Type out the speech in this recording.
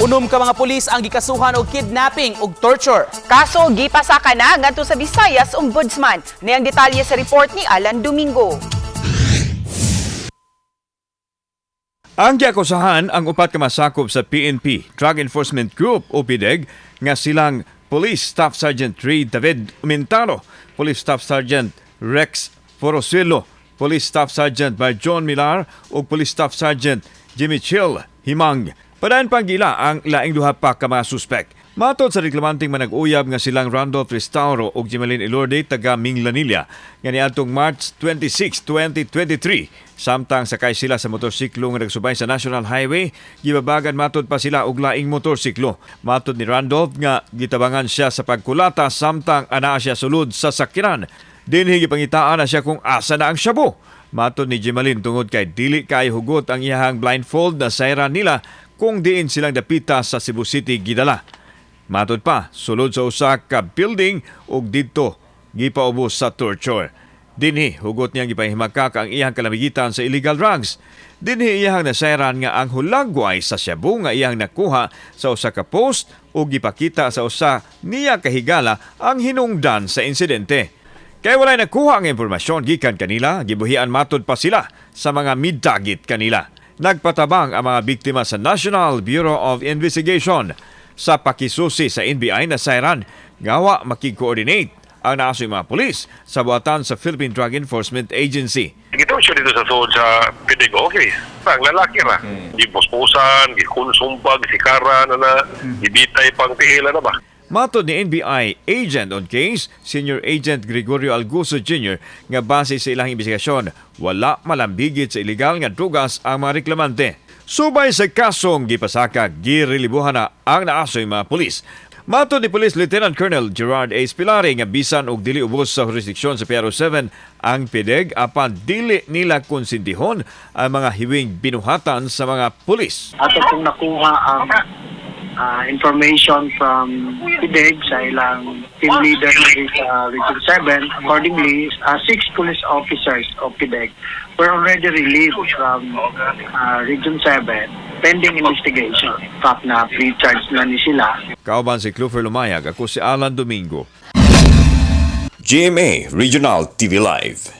Unom ka mga pulis ang gikasuhan og kidnapping ug torture. Kaso gipasaka na ngadto sa Visayas Ombudsman. Niyang detalye sa report ni Alan Domingo. Ang giakusahan ang upat ka masakop sa PNP, Drug Enforcement Group o PDEG, nga silang Police Staff Sergeant 3 David Umintaro, Police Staff Sergeant Rex Porosuelo, Police Staff Sergeant John Millar ug Police Staff Sergeant Jimmy Chill Himang. Padayon pang gila ang laing duha pa ka mga suspek. Matod sa reklamanteng manag-uyab nga silang Randolph Restauro ug Jimalin Elorde taga Minglanilla nga niadtong March 26, 2023, samtang sakay sila sa motorsiklo nga nagsubay sa National Highway, gibabagan matod pa sila og laing motorsiklo. Matod ni Randolph nga gitabangan siya sa pagkulata samtang anaa siya sulod sa sakyanan. Dinhi gipangitaan na siya kung asa na ang shabu. Matod ni Jimalin, tungod kay dili kay hugot ang iyahang blindfold na sayran nila kung diin silang dapita sa Cebu City gidala. Matod pa, sulod sa usa ka building ug didto gipaubos sa torture. Dinhi hugot niyang gipahimakak ang iyang kalamigitan sa illegal drugs. Dinhi iyang nasayran nga ang hulagway sa shabu nga iyang nakuha sa usa ka post ug gipakita sa usa niya kahigala ang hinungdan sa insidente. Kay walay nakuha ang impormasyon gikan kanila, gibuhian matod pa sila sa mga midagit kanila. Nagpatabang ang mga biktima sa National Bureau of Investigation sa pakisusi sa NBI na sayran gawa makig-coordinate ang naasoy mga pulis sa buhatan sa Philippine Drug Enforcement Agency. Gito siya dito sa sulod sa PDEG office. Ang lalaki ra. Gipuspusan, gikunsumpag, sikara na na, gibitay pang tihila na ba? Matod ni NBI agent on case, Senior Agent Gregorio Alguso Jr., nga base sa ilang investigasyon, wala malambigit sa ilegal nga drugas ang mga reklamante. Subay sa kasong gipasaka, girelibuhan na ang naasoy mga pulis. Matod ni Police Lieutenant Colonel Gerard A. Spilari nga bisan og dili ubos sa jurisdiksyon sa PRO 7 ang PDEG, apan dili nila konsintihon ang mga hiwing binuhatan sa mga pulis. Ato pong nakuha ang information from PDEG sa ilang team leader sa Region 7. Accordingly, six police officers of PDEG were already relieved from Region 7 pending investigation. Fact na pre-charge na ni sila. Kauban si Clufer Lumayag, ako si Alan Domingo. GMA Regional TV Live.